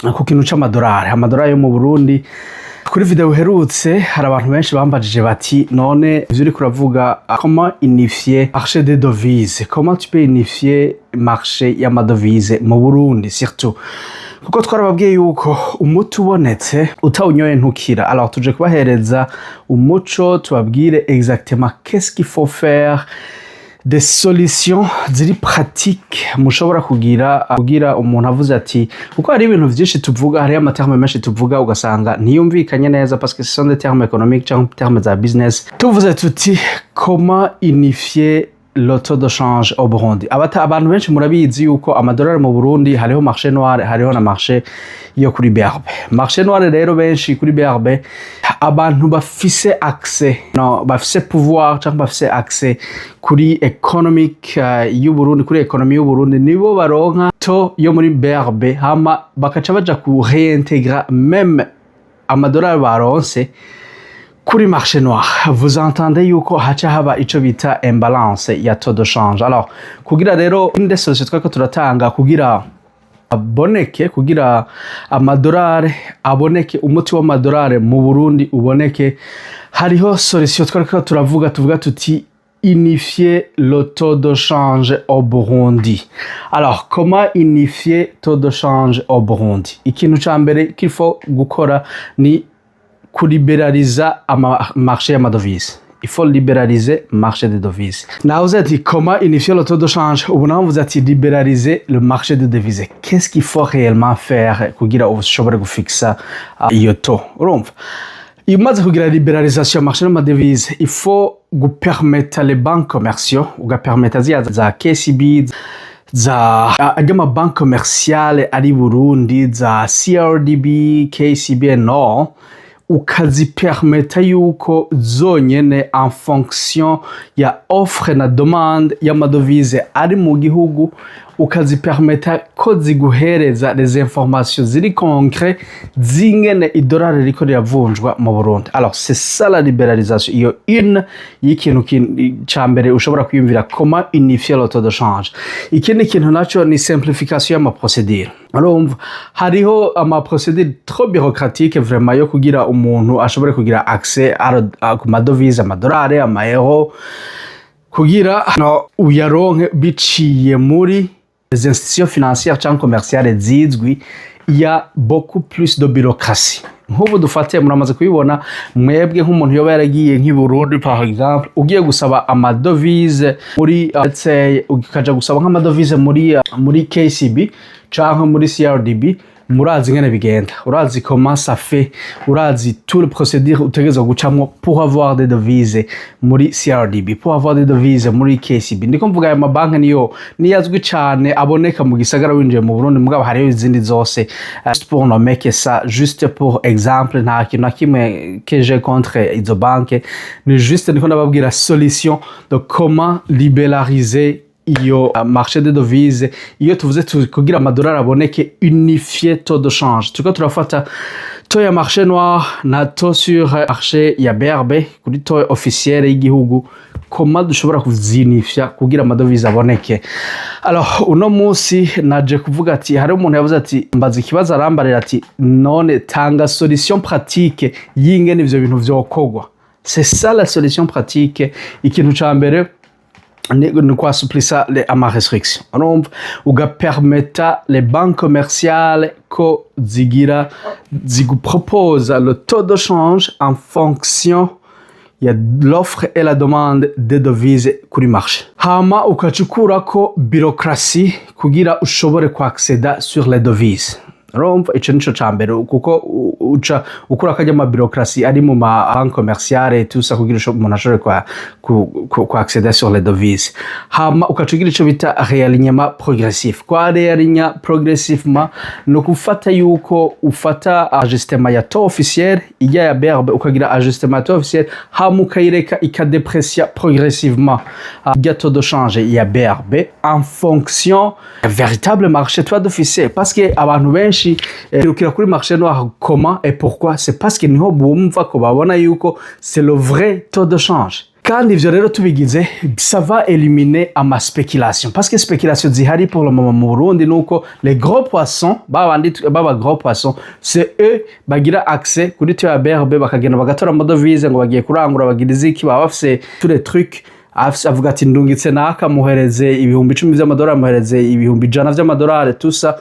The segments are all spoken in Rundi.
Ku kintu c'amadolari, amadolari yo mu Burundi. Kuri video uherutse hari abantu benshi bambajije bati: "None ivyo uriko uravuga, comment unifier marché des devises? Comment tu peux unifier marché y'amadevise mu Burundi?" Surtout kuko twarababwiye yuko umuti ubonetse utawunyoye ntukira. Alors tuje kubahereza umuco, tubabwire exactement qu'est-ce qu'il faut faire, des solutions ziri pratique mushobora kugira, kugira umuntu avuze ati, kuko hari ibintu vyinshi tuvuga, hariyo amaterme menshi tuvuga ugasanga ntiyumvikanye neza, parce que ce sont des termes économiques cyangwa termes za business. Tuvuze tuti: "Comment unifier le taux de change au Burundi?" Abantu benshi murabizi yuko amadolari mu Burundi hariho marché noir, hariho na marché yo kuri BRB. Marché noir rero, benshi kuri BRB, abantu bafise accès, no bafise pouvoir cyangwa bafise accès kuri economic y'u Burundi, kuri economy y'u Burundi, nibo baronka taux yo muri BRB, hama bakaca baja ku réintégrer même amadolari baronse kuri marché noir. Vous entendez yuko haca haba ico bita imbalance ya taux de change. Alors kugira rero, une des solutions twariko turatanga kugira aboneke, kugira amadolari aboneke, umuti w'amadolari mu Burundi uboneke, hariho solution twariko turavuga, tuvuga tuti: "Unifier le taux de change au Burundi." Alors comment unifier taux de change au Burundi? Ikintu ca mbere qu'il faut gukora ni kulibéraliza ama marché y'amadevise. Il faut libéraliser marché des devises. Navuze ati: "Comment unifier le taux de change?" Ubu naho mvuze ati: "Libéraliser le marché de devises." Qu'est-ce qu'il faut réellement faire kugira ushobore gufixa iyo taux? Urumva, iyo umaze kugira libéralisation ya marché y'amadevise, il faut gupermeta les banques commerciaux, ugapermeta ziriya za KCB, za ajya amabanki commerciale ari Burundi, za CRDB, KCB, no ukazipermeta yuko zonyene, en fonction ya offre na demande y'amadevise ari mu gihugu, ukazipermeta ko ziguhereza les informations ziri concret zingene idolari riko riravunjwa mu Burundi. Alors c'est ça la libéralisation. Iyo une y'ikintu ca mbere ushobora kwiyumvira comment unifier le taux de change. Ikindi kintu naco ni simplification y'amaprocédure. Urumva, hariho amaprocédure trop bureaucratique vraiment yo kugira umuntu ashobore kugira accès ku madevise, amadolari, amaeuro, kugira no uyaronke biciye muri les institutions financières cyangwa commerciales zizwi. Il y a beaucoup plus de bureaucratie. Nk'ubu dufate, muramaze kubibona mwebwe, nk'umuntu yoba yaragiye nk'i Burundi par exemple, ugiye gusaba amadevise muri let's say ukaja gusaba nk'amadevise muri KCB canke muri CRDB, murazi ingene bigenda, urazi comment ça fait, urazi tout le procédure utegerezwa gucamwo pour avoir des devises muri CRDB, pour avoir des devises muri KCB. Ndiko mvuga aya mabanki niyo azwi cane aboneka mu gisagara winjiye mu Burundi, mugabo hariho izindi zose. Juste pour nommer que ça, juste pour exemple, nta kintu na kimwe que j'ai contre izo banke, ni juste ndiko ndababwira solution de comment libéraliser iyo marché de devise. Iyo tuvuze kugira amadolari aboneke, unifier taux de change, turiko turafata taux ya marché noir na taux sur marché ya BRB, kuri taux officiel y'igihugu, comment dushobora kuzinifya kugira amadevise aboneke. Alors uno munsi naje kuvuga ati hari umuntu yavuze ati, mbaza ikibazo, arambarira ati: "None tanga solution pratique y'ingene ivyo bintu vyokorwa." C'est ça la solution pratique. Ikintu ca mbere ni kwasouplisa ama restriction. Urumva, ugapermeta les banques commerciales ko zigira ziguproposa le taux de change en fonction ya l'offre et la demande des devises kuri marché, hama ukaca ukurako bureaucratie kugira ushobore kwacceda sur les devises. Urumva, ico nico ca mbere, kuko uca ukurako ajya ama bureaucratie ari mu ma banque commerciale et tout ça, kugira umuntu ashobore kwa accéder sur les devises. Hama ukaca ugira ico bita réalignement progressif. Kwa réaligner progressivement ni ukufata yuko ufata ajustement ya taux officiel ijya ya BRB, ukagira ajustement ya taux officiel, hama ukayireka ikadéprecier progressivement ijya taux de change ya BRB en fonction ya véritable marché tuba dufise, parce que abantu benshi birukira kuri marché noir. Comment et pourquoi? C'est parce que niho bumva ko babona yuko c'est le vrai taux de change. Kandi ivyo rero tubigize, ça va éliminer ama spéculation, parce que spéculation zihari pour le moment mu Burundi nuko les gros poissons, babandi baba gros poissons, c'est eux bagira accès kuri taux ya BRB, bakagenda bagatora amadovize ngo bagiye kurangura, bagira iziki, baba bafise tous les trucs. Avuga ati: "Ndungitse naka, muhereze 10.000 vy'amadolari, muhereze 100.000 vy'amadolari," tusa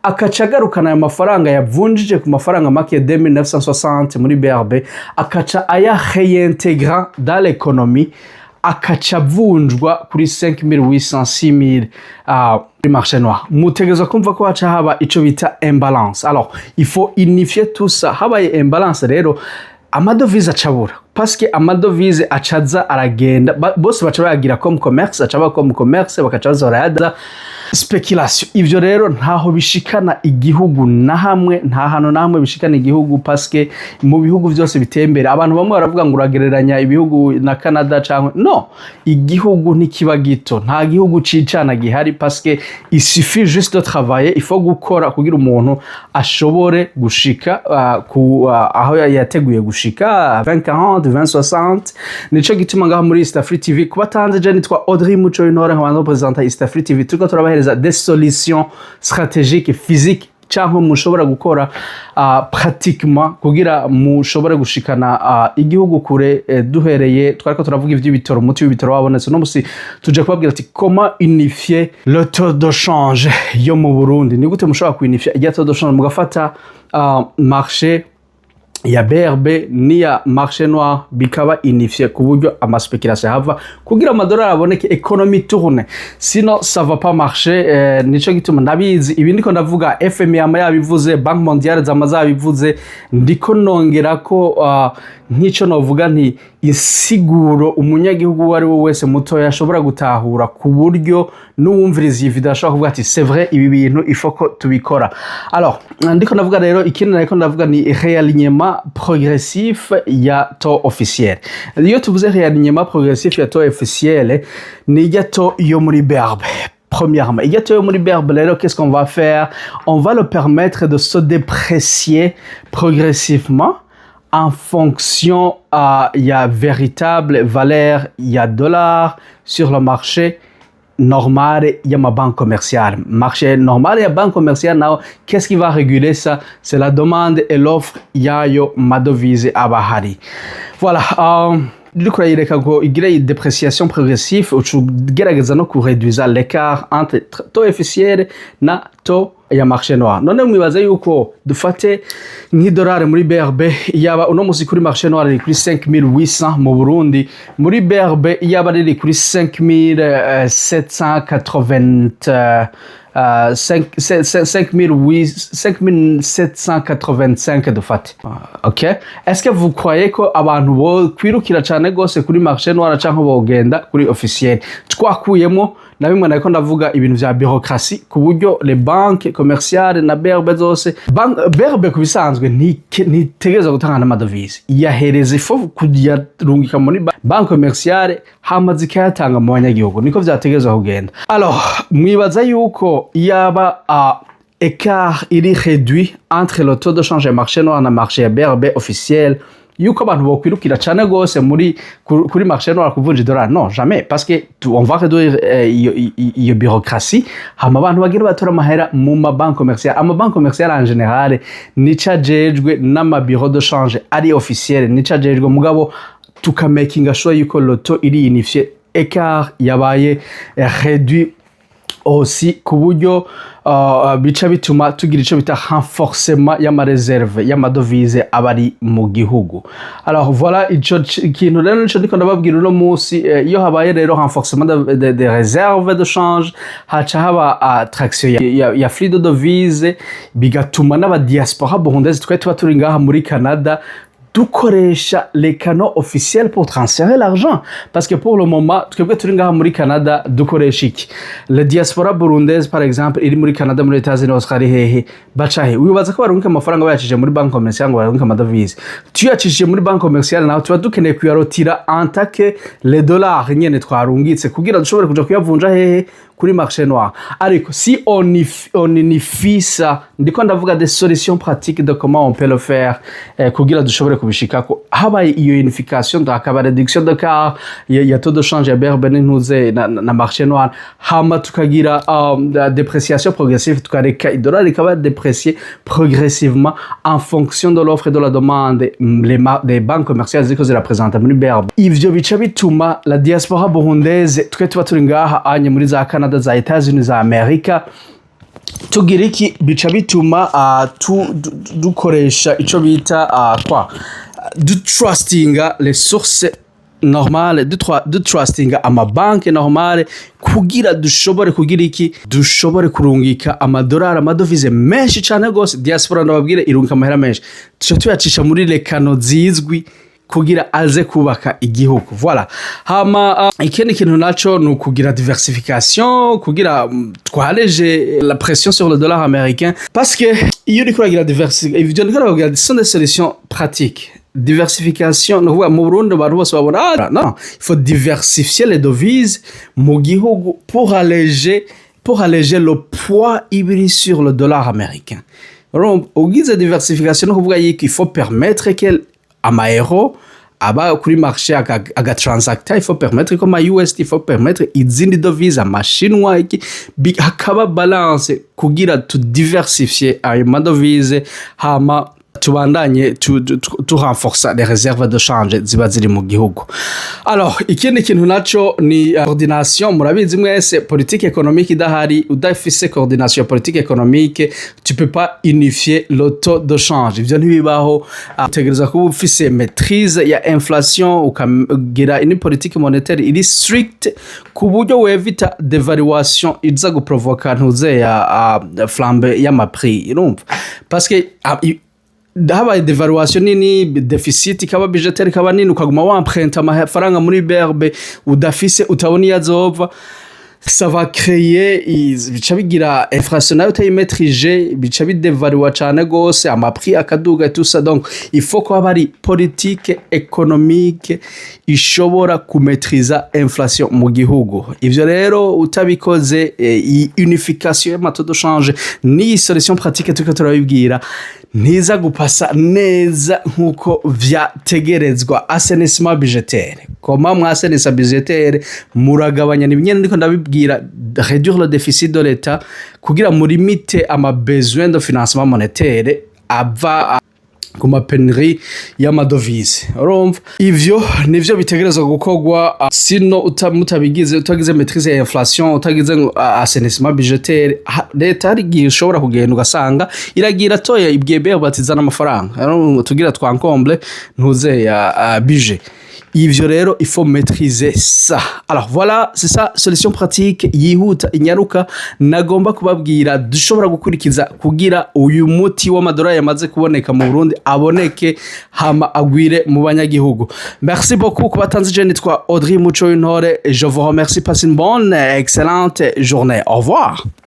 akaca agarukana ayo mafaranga yavunjije ku mafaranga make 2960 muri BRB, akaca aya réintégra dans l'économie, akaca avunjwa kuri 5800, 6000 kuri marché noir. Mutegerezwa kumva ko haca haba ico bita imbalance. Alors il faut unifier tout ça. Habaye imbalance rero, amadovize acabura, parce que amadovize acaza aragenda, bose baca bayagira comme commerce, aca aba comme commerce, bakaca baza barayada spéculation. Ivyo rero ntaho bishikana igihugu na hamwe, nta hantu na hamwe bishikana igihugu, parce que mu bihugu vyose biteye imbere, abantu bamwe baravuga ngo uragereranya ibihugu na Canada canke no, igihugu ntikiba gito, nta gihugu cicana gihari, parce que il suffit juste de travailler. Il faut gukora kugira umuntu ashobore gushika ku aho yateguye gushika 20 40, 20 60. Nico gituma ngaha muri East Africa TV, kuba tanze, je nitwa Audrey Muco Intore, nkaba présenta East Africa TV, turiko turabahereza des solutions stratégiques, physiques cyangwa mushobora gukora pratiquement kugira mushobore gushikana igihugu kure. Duhereye twariko turavuga ivy'ibitoro, umuti w'ibitoro wabonetse. No musi tuje kubabwira ati comment unifier le taux de change yo mu Burundi. Ni gute mushobora kuunifier irya taux de change, mugafata marché ya BRB n'iya marché noir, bikaba unifié ku buryo amaspéculation hava, kugira amadolari aboneke, économie tourne, sinon ça va pas marcher. Nico gituma ndabizi ibi ndiko ndavuga, FMI yama yabivuze, Banque mondiale zama zabivuze, ndiko nongera ko nk'ico novuga nti insiguro umunyagihugu uwo ari we wese mutoya ashobora gutahura, ku buryo n'uwumviriza iyi video ashobora kuvuga ati: "C'est vrai, ibi bintu il faut ko tubikora." Alors ndiko ndavuga rero, ikindi nariko ndavuga ni réalignement progressif ya taux officiel. Iyo tuvuze réalignement progressif ya taux officiel, ni irya taux yo muri BRB. Premièrement, il y a taux muri BRB rero, qu'est-ce qu'on va faire? On va le permettre de se déprécier progressivement en fonction ya véritable valeur ya dollar sur le marché normal ya banque commerciale. Marché normal ya banque commerciale naho, qu'est-ce qui va réguler ça? C'est la demande et l'offre yayo madovize aba ahari. Voilà. Uriko urayireka ngo igire dépréciation progressive, uca ugerageza no kureduza l'écart entre taux officiel na taux ya marché noir. None mwibaze yuko dufate nk'idolari muri BRB, yaba uno musi kuri marché noir riri kuri 5800 mu Burundi, muri BRB yaba riri kuri 5780, 5785 dufate. Ok, est-ce que vous croyez ko abantu bo kwirukira cane gose kuri marché noir canke bogenda kuri officiel? Twakuyemo na bimwe nariko ndavuga, ibintu vya bureaucratie, ku buryo les banques commerciales na BRB zose, BRB ku bisanzwe ntitegerezwa gutanga n'amadovize, iyahereza, ifo kuyarungika muri banque commerciale, hama zikayatanga mu banyagihugu. Niko vyategerezwa kugenda. Alors mwibaza yuko yaba écart iri réduit entre le taux de change ya marché noir na marché ya BRB officiel, yuko abantu bokwirukira cane gose muri kuri marché noir kuvunja idolari? Non, jamais, parce que on va réduire iyo bureaucratie, hama abantu bagira batora amahera mu mabanque commerciale. Amabanque commerciale en général nico ajejwe, n'ama bureau de change ari officiel nico ajejwe, mugabo tukamakinga sure yuko le taux iri unifié, écart yabaye réduit aussi, ku buryo bica bituma tugira ico bita renforcement y'amaréserve y'amadovize aba ari mu gihugu. Alors voilà, ico kintu rero nico ndiko ndababwira uno munsi. Iyo habaye rero renforcement de réserve de change, haca haba attraction ya flux de devise, bigatuma n'abadiaspora burundaise twe tuba turi ngaha muri Canada dukoresha les canaux officiels pour transférer l'argent, parce que pour le moment twebwe turi ngaha muri Canada dukoresha iki? Le diaspora burundaise par exemple iri muri Canada, muri États-Unis, Australie, hehe, baca he? Wibaza ko barungika amafaranga bayacishije muri banque commerciale, ngo barungike amadovize tuyacishije muri banque commerciale? Naho tuba dukeneye kuyarotira en tant que les dollars nyene twarungitse, kugira dushobore kuja kuyavunja hehe? Kuri marché noir. Ariko si on unifie ça, Ndiko ndavuga des solutions pratiques de comment on peut le faire kugira dushobore kubishikako. Habaye iyo unification, hakaba réduction de quart ya taux de change ya BRB n'intuze na marché noir, hama tukagira la dépréciation progressive, tukareka idolari rikaba déprécié progressivement en fonction de l'offre et de la demande les banques commerciales ziriko zirapresenta muri BRB. Ivyo bica bituma la diaspora burundaise, twe tuba turi ngaha anye muri za Canada, za Etats-Unis, za Amerika, tugira iki? Bica bituma dukoresha ico bita quoi, dutrustinga les sources normales, dutrustinga amabanki normale kugira dushobore kugira iki? Dushobore kurungika amadolari, amadovize menshi cane gose. Diaspora, ndababwire, irungika amahera menshi, tuca tuyacisha muri les canaux zizwi kugira aze kubaka igihugu. Voilà. Hama ikindi kintu naco ni ukugira diversification kugira twalléger la pression sur le dollar américain, parce que iyo uriko uragira diversification, ivyo ndiko ndababwira ce sont des solutions pratiques. Diversification ni ukuvuga mu Burundi abantu bose babona: ah non, il faut diversifier les devises mu gihugu pour alléger le poids ibiri sur le dollar américain. Urumva, ugize diversification no kuvuga yuko il faut permettre que amaeuro aba kuri marché agatransacta, il faut permettre ko ama USD, il faut permettre izindi devise, amashinwa, iki, hakaba balance kugira tudiversifie ayo madevise, hama tubandanye tu renforça les réserves de change ziba ziri mu gihugu. Alors, ikindi kintu naco ni coordination. Murabizi mwese, politique économique idahari, udafise coordination politique économique, tu peux pas unifier le taux de change, ivyo ntibibaho. Utegereza kuba ufise maîtrise ya inflation, ukagira une politique monétaire iri stricte ku buryo wevita dévaluation iza guprovoka ntuze ya flambée y'amaprix. Urumva, parce que habaye dévaluation nini, déficit ikaba budgétaire ikaba nini, ukaguma wamprenta amafaranga muri BRB udafise, utabona iyo azova, ça va créer bica bigira inflation nayo utayimetrije, bica bidevalua cane gose, amaprix akaduga et tout ça. Donc il faut ko haba hari politique économique ishobora kumetriza inflation mu gihugu. Ivyo rero utabikoze, iyi unification y'amataux de change n'iyi solution pratique turiko turabibwira ntiza gupasa neza nk'uko vyategerezwa. Assainissement budgétaire, comment mwassainissa budgétaire? Muragabanya, ni nyene ndiko ndabibwira, réduire le déficit de l'État kugira mulimite ama besoin de financement monétaire ava ku mapénurie y'amadovise. Urumva, ivyo nivyo bitegerezwa gukorwa. Sino mutabigize, utagize maîtrise ya inflation, utagize assainissement budgétaire, leta hari igihe ushobora kugenda ugasanga iragira atoye, ibwiye BRB bati: "Zana amafaranga." Urumva, tugira twankomble ntuze ya budget. Ivyo rero il faut maîtriser ça. Alors voilà, c'est ça solution pratique yihuta, inyaruka, nagomba kubabwira dushobora gukurikiza kugira uyu muti w'amadolari yamaze kuboneka mu Burundi aboneke, hama agwire mu banyagihugu. Merci beaucoup kubatanze. Je nitwa Audrey Muco w'Intore, je vous remercie, passez une bonne excellente journée, au revoir.